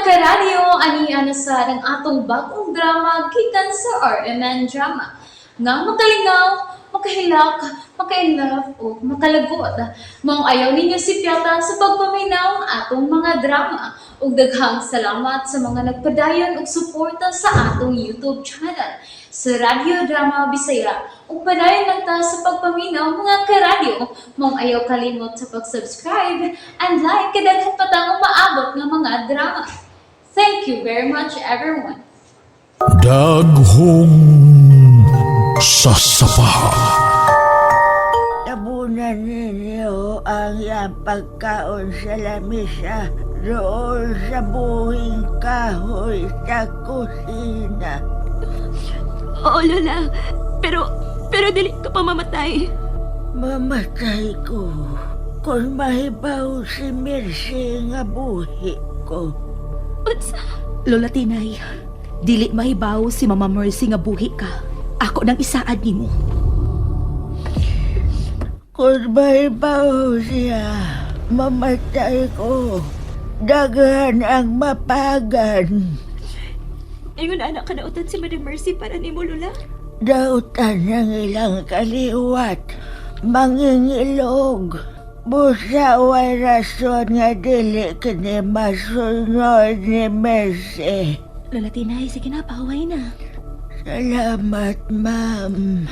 Karadyo, ani na sa ang atong bagong drama gikan sa RMN Drama. Nga makalingaw, makahilak, makainlove o makalagot. Maong ayaw ninyo sipyata sa pagpaminaw ang atong mga drama. Ug daghang salamat sa mga nagpadayon og suporta sa atong YouTube channel sa Radyo Drama Bisaya. Ug padayon lang ta sa pagpaminaw, mga karadyo. Maong ayaw kalimot sa pag-subscribe and like kay daghan pa tang umaabot nga mga drama. Thank you very much, everyone. Daghong sasapa. Tabunan ninyo ang iyang pagkaon sa lamisa doon sa buhing kahoy sa kusina. Oo, Lola. Pero dili ka pa mamatay. Mamatay ko kung mahibaw si Mercy nga buhi ko. Unsa? Lola Tinay, dili mahibaw si Mama Mercy nga buhi ka. Ako nang isaad nimo. Kung mahibaw siya, mamatay ko. Daghan ang mapagan. Ingon anak ka nautan si Madam Mercy para nimo, Lola. Dautan ng ilang kaliwat, mangingilog. Busa way rason nga dili kini masunod ni Mercy. Lola Tinay, sige na, pahuway na. Salamat, ma'am.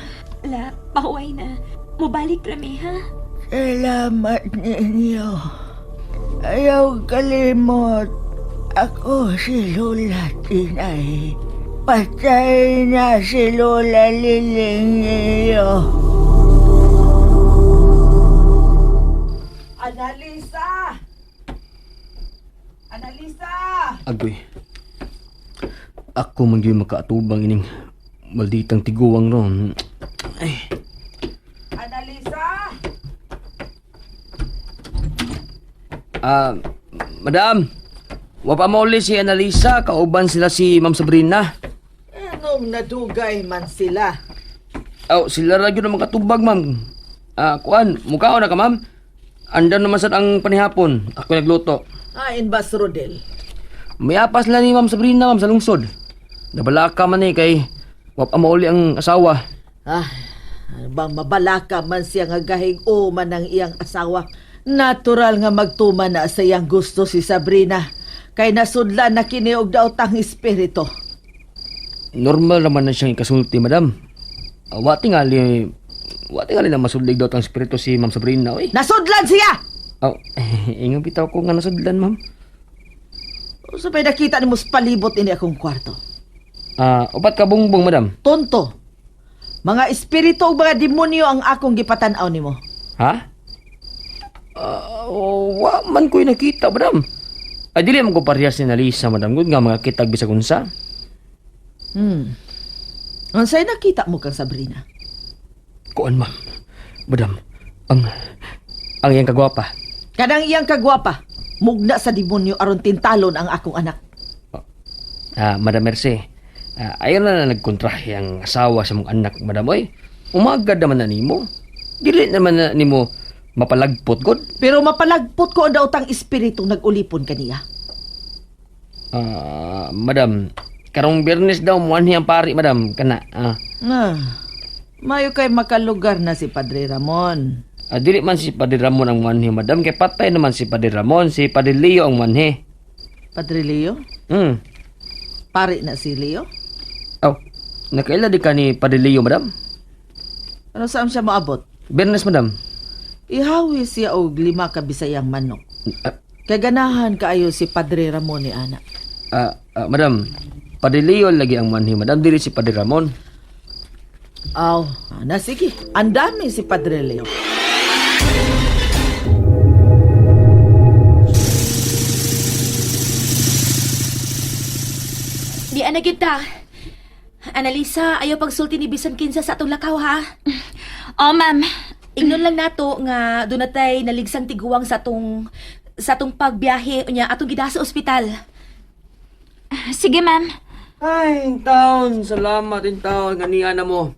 La, pahuway na. Mubalik rami, ha? Salamat ninyo. Ayaw kalimot. Ako si Lola Tinay. Patay na si Lola Liling ninyo. Analisa! Analisa! Agoy. Ako man gyud makaatubang ining malditang tiguang ron. Ay, Analisa! ah, madam. Wa pa mauli si Annalisa, kauban sila si Ma'am Sabrina. Anong nadugay man sila? Aw, sila ra gyud ang makatubag, ma'am. Ah, kuan, mukhaon na ka, ma'am. Andam naman sad ang panihapon. Ako nagluto. Ain ba, Rodel? Mayapas lang ni Ma'am Sabrina, ma'am, sa lungsod. Nabalaka man eh kay wa pa mauli ang asawa. Ah, ano bang mabalaka man siya nga gahig o man ang iyang asawa. Natural nga magtuma na sa iyang gusto si Sabrina. Kay nasudlan na kini og daotang espiritu. Normal naman na siyang ikasulti, madam. Ah, wa tingali na masudlig daw ang espiritu si Ma'am Sabrina, oy. Nasudlan siya! Oh, ingon bitaw ko nga nasudlan, ma'am. Unsa pa'y nakita nimo sa palibot ini akong kwarto? Ah, upat ka bungbong, madam. Tonto. Mga espiritu ug mga demonyo ang akong gipatan-aw nimo. Ha? Ah, oh, wa man ko'y nakita, madam. Ay, dili man ko parehas ni Nalisa, madam. Good nga mga kitag bisag unsa. Unsay nakita mo kang Sabrina? Kuan, ma'am. Madam, ang iyang kagwapa. Kanang iyang kagwapa, mugna sa demonyo aron tintalon ang akong anak. Ah, Madam Mercy, ah, ayaw na na nagkontrahe ang asawa sa mong anak, madam. Oy, umagad naman na nimo. Dili naman na nimo mapalagpot, god. Pero mapalagpot ko ang daotang espiritu nag-ulipon kaniya. Ah, madam, karong Biyernes daw muanhi ang pari, madam. Kana, ah. Ah, mayo kay makalugar na si Padre Ramon. Ah, dili man si Padre Ramon ang muanhi, madam. Kay patay naman si Padre Ramon, si Padre Leo ang muanhi. Padre Leo? Pare na si Leo? Oh, nakaila di ka ni Padre Leo, madam? Ano saan siya moabot? Biyernes, madam. Ihawi siya og 5 ka Bisayang manok. Ah, Kay ganahan kaayo si Padre Ramon ni ana. Madam, Padre Leo lagi ang muanhi, madam. Dili si Padre Ramon. Aw, na sige. Ang dami si Padre Leo. Di ana kita. Analisa, ayaw pagsulti ni bisan kinsa sa atong lakaw ha. Oh, ma'am. Ingnon lang nato nga doon natay naligsang tiguang sa atong pagbiyahe unya atong gida sa ospital. Sige, ma'am. Ay, taon, salamat in taon, ganiya na mo.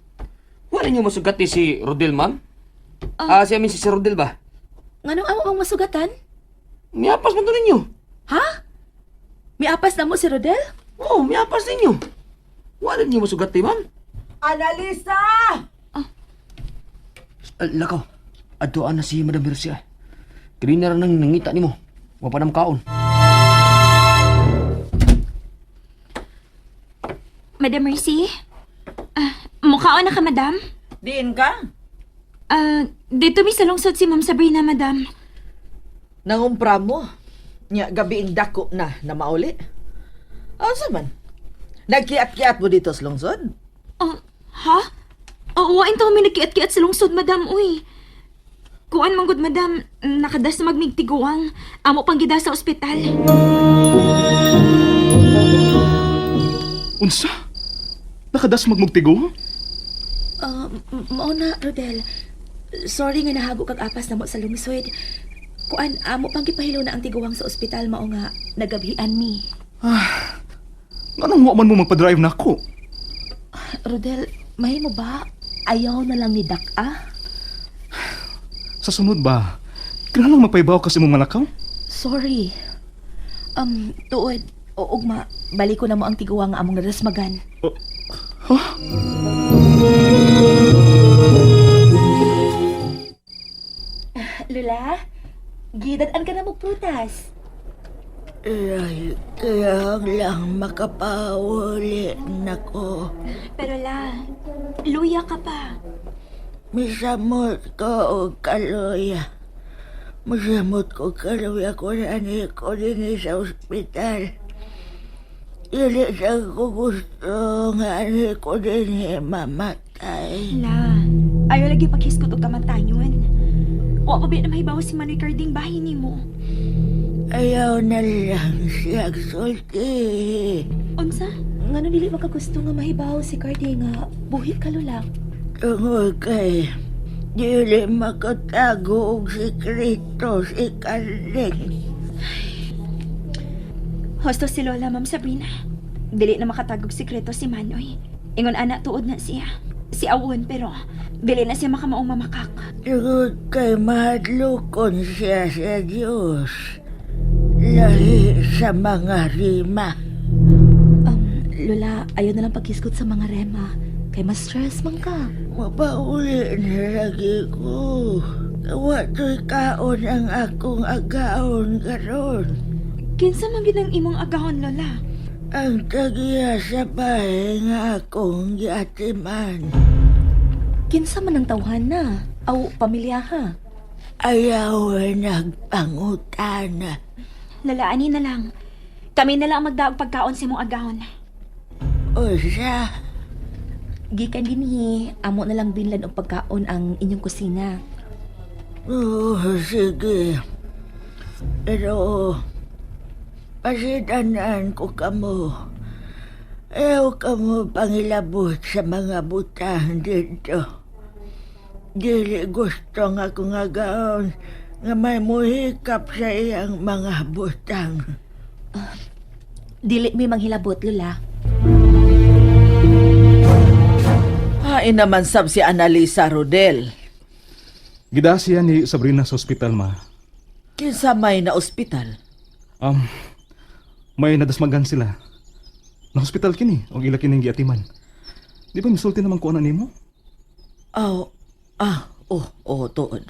Wala niyo masugat ni si Rodel, ma'am? Ah, si amin si Sir Rodel ba? Nganong amo mang masugatan? Niyapas man to ninyo. Ha? Miapas na mo si Rodel? Oh, miapas ninyo. Wala niyo masugat ti, ma'am. Analisa! Lakaw. Adtoan na si Madam Mercy. Ah. Kanina ra nang nangita nimo. Wa pa nam kaon. Madam Mercy? Ah, mukhaon na ka, madam? Diin ka? Ah, dito mi sa lungsod si Ma'am Sabrina, madam. Nangumpra mo. Nya gabiing dako na na mauli. Ano man? Nagkiat-kiat mo dito sa lungsod? Oh, ha? Oo, wain to kami nagkiat-kiat sa lungsod, madam, uy. Kuan manggod, madam, nakadas na magmigtiguang. Amo pang gida sa ospital. Unsa? Nakadas magmugtigo? Mao na, Rodel. Sorry nga nahago kag apas na mo sa lungsod. Kuan, amo pang gipahilo na ang tiguang sa ospital mao nga nagabhian mi. Nganong wa man mo magpa-drive na ako? Rodel, mahimo ba? Ayaw na lang ni Dak-a? Sa sunod ba? Kinahanglang magpaibaw kasi mong malakaw? Sorry. Tuod, o ugma, balik ko na mo ang tiguang nga among narasmagan. Oh, huh? Lula, gidad-an ka na mo prutas. Ay, kaya lang makapauli nako. Pero la, luya ka pa. Misamot ko og kaluya. Misamot ko kaluya ko na ani ko din sa ospital. Dili sa ko gusto nga ani ko din mamatay. La, ayaw lagi paghiskot og kamatayon. Wa pa ba na mahibaw si Manoy Carding bahin nimo? Ayaw na lang siya sulti. Unsa? Ngano dili makagusto nga mahibaw si Cardi nga buhi ka Lula. Tungod kay dili makatago og sikreto si Carding. Hosto si Lola, Ma'am Sabrina. Dili na makatagog sikreto si Manoy. Ingon ana tuod na siya. Si Awon pero dili na siya makamaong mamakak. Tungod kay mahadlokon siya sa Diyos. Lahi sa mga rima. Lola, ayaw na lang paghiskot sa mga rema. Kay mas stress man ka. Mapauli na lagi ko. Kawa to'y kaon ang akong agaon karon. Kinsa man gid ang imong agahon, Lola? Ang tagiya sa bahay nga akong giatiman. Kinsa man ang tawhan na? Aw, pamilya ha? Ayaw nagpangutana. Lola, ani na lang. Kami na lang ang magdaog pagkaon sa imong agahon. Usa, Gikan dinhi, amo na lang binlan og pagkaon ang inyong kusina. Oo, sige. Pero, pasidanan ko kamo. Ayaw kamo pangilabot sa mga butang dito. Dili gusto nga akong agaon nga may muhikap sa iyang mga butang. Dili mi manghilabot, Lola. Hain naman sab si Analisa Rodel. Gida siya ni Sabrina sa ospital, ma. Kinsa may na ospital? Um, may nadasmagan sila. Na hospital kini, og ila kining giatiman. Di ba misulti naman ko ana nimo? Oh, oh, oh, tuod.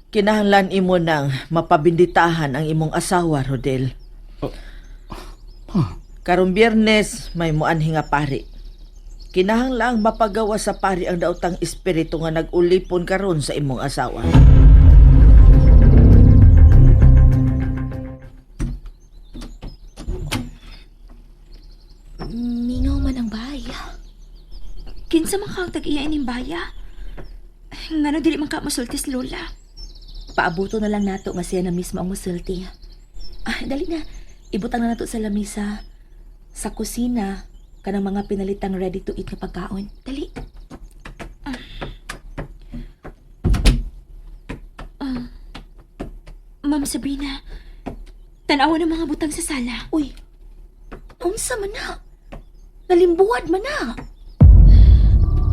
Kinahanglan imo nang mapabinditahan ang imong asawa, Rodel. Oh. Huh. Karong Biyernes, may muanhi nga pari. Kinahanglang mapagawa sa pari ang daotang espiritu nga nag-ulipon karon sa imong asawa. Mingaw man ang bahay. Kinsa man ka ang tag-iya ining baya? Ngano dili man ka mosultis, Lola? Paabuto na lang nato nga siya na mismo ang musulti. Ah, dali na. Ibutang na nato sa lamisa. Sa kusina, kanang mga pinalitang ready to eat nga pagkaon. Dali. Ma'am Sabrina, tan-awa ng mga butang sa sala. Uy, unsa man na? Nalimbuwad man na.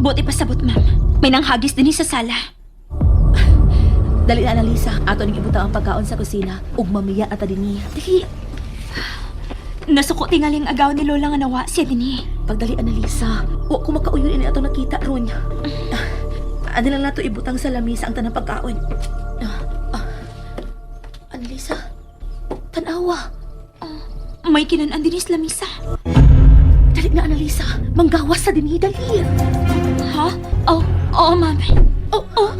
Buti pasabot, ma'am. May nanghagis dinhi sa sala. Dali na, Analisa. Ato ning ibutang ang pagkaon sa kusina. Ug mamiya ata dinhi. Dali. Nasuko tingali ang agaw ni Lola nga nawa siya dinhi. Pagdali, Annalisa. Wa ko makauyon ini atong nakita ron. Ano lang nato ibutang sa lamisa ang tanang pagkaon. Ah, ah. Annalisa, tanawa. May kinan-an dinhi sa lamisa. Dali na, Annalisa. Manggawas sa dinhi, dali. Ha? Oh, oo, ma'am. Oh, oh.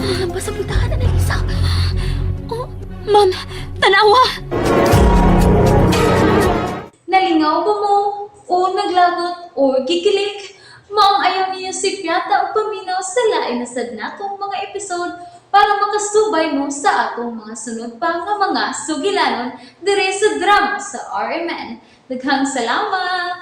Ah, basta pultahan, Annalisa. Oh, ma'am, tanawa! Nalingaw ba mo? O naglagot o gikilig? Maong ayaw niyo si Piata o paminaw sa lain na sad natong mga episode para makasubay mo sa atong mga sunod pa nga mga sugilanon dire sa drama sa RMN. Daghang salamat!